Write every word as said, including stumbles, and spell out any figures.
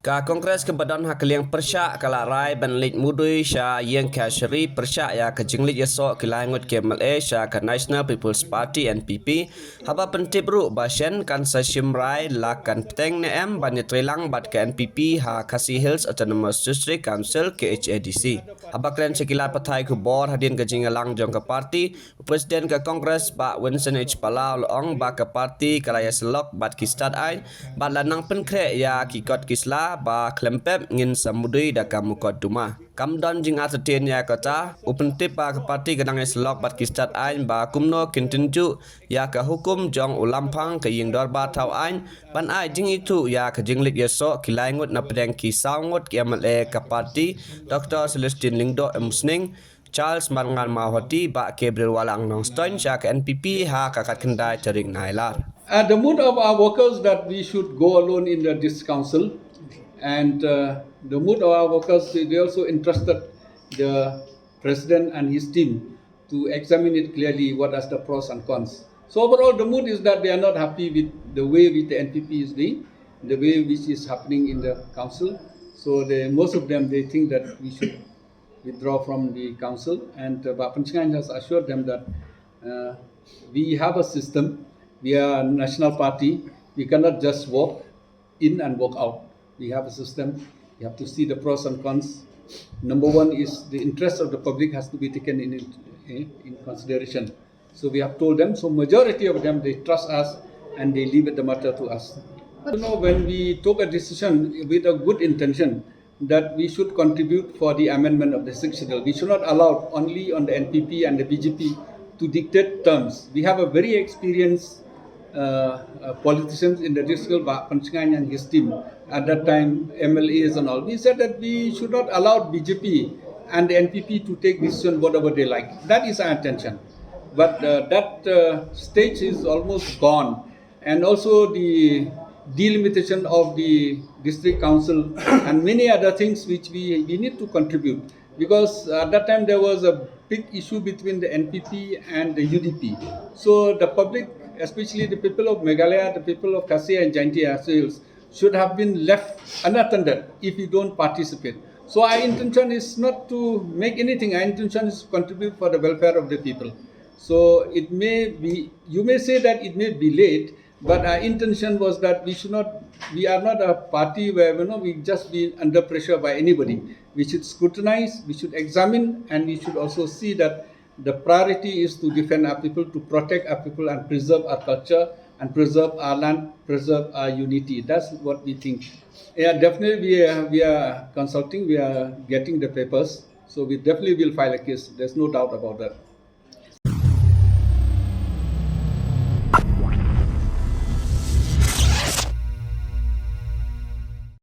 Ka Congress kaba don ha ka liang pyrshah ka la rai ban leit mudui sha ïing kashari pyrshah ïa ka jingleit ïasoh ki lai ngut ki M L A sha ka National People's Party, N P P, haba pyntip ruh ba shen kan sa shim rai la kan pteng ne em ban ïatreilang bad ka N P P ha Khasi Hills Autonomous District Council, K H A D C. Haba kren sha ki lad pathai khubor hadien ka jingïalang jong ka party, u President ka Congress Bah Winston H Pala u la ong ba ka party ka la ïasyllok bad ki stad aiñ bad la nang pynkhreh ïa ki kot ki sla ba khlem pep ngin sa mudui da ka mukotduma. Kam don jingartatien ïa kata, u pyntip ba ka party ka dang ïasyllok bad ki stad aiñ ba kumno kin tynjuh ïa ka hukum jong u Lamphang ka ïing dorbar thaw aiñ ban ai jingithuh ïa ka jingleit ïasoh ki lai ngut na pdeng ki saw ngut ki M L A ka party, Doctor Celestine Lyngdoh Umsning, Charles Marngar Mawhati, Bah Gabriel Walang Nongstoiñ sha ka N P P ha ka khatkhyndai tarik Nailar. Uh, the mood of our workers that we should go alone in the district council, and uh, the mood of our workers, they also entrusted the president and his team to examine it clearly, what are the pros and cons. So overall, the mood is that they are not happy with the way which the N P P is doing, the way which is happening in the council. So they, most of them, they think that we should withdraw from the council. And uh, Bah Panchngaiñ has assured them that uh, we have a system. We are a national party. We cannot just walk in and walk out. We have a system. We have to see the pros and cons. Number one is the interest of the public has to be taken in, in, in consideration. So we have told them. So majority of them, they trust us and they leave it the matter to us. But you know, when we took a decision with a good intention, that we should contribute for the amendment of the Sixth Schedule. We should not allow only on the N P P and the B J P to dictate terms. We have a very experienced uh, uh, politicians in the district, Bah Panchngaiñ and his team. At that time, M L As and all. We said that we should not allow B J P and the N P P to take decision whatever they like. That is our intention. But uh, that uh, stage is almost gone. And also the delimitation of the district council and many other things which we, we need to contribute. Because at that time there was a big issue between the N P P and the U D P. So the public, especially the people of Meghalaya, the people of Khasi and Jaintia Hills, should have been left unattended if we don't participate. So our intention is not to make anything. Our intention is to contribute for the welfare of the people. So it may be, you may say that it may be late, but our intention was that we should not, we are not a party where, you know, we just be under pressure by anybody. We should scrutinize, we should examine, and we should also see that the priority is to defend our people, to protect our people, and preserve our culture, and preserve our land, preserve our unity. That's what we think. Yeah, definitely we are, we are consulting, we are getting the papers. So we definitely will file a case. There's no doubt about that.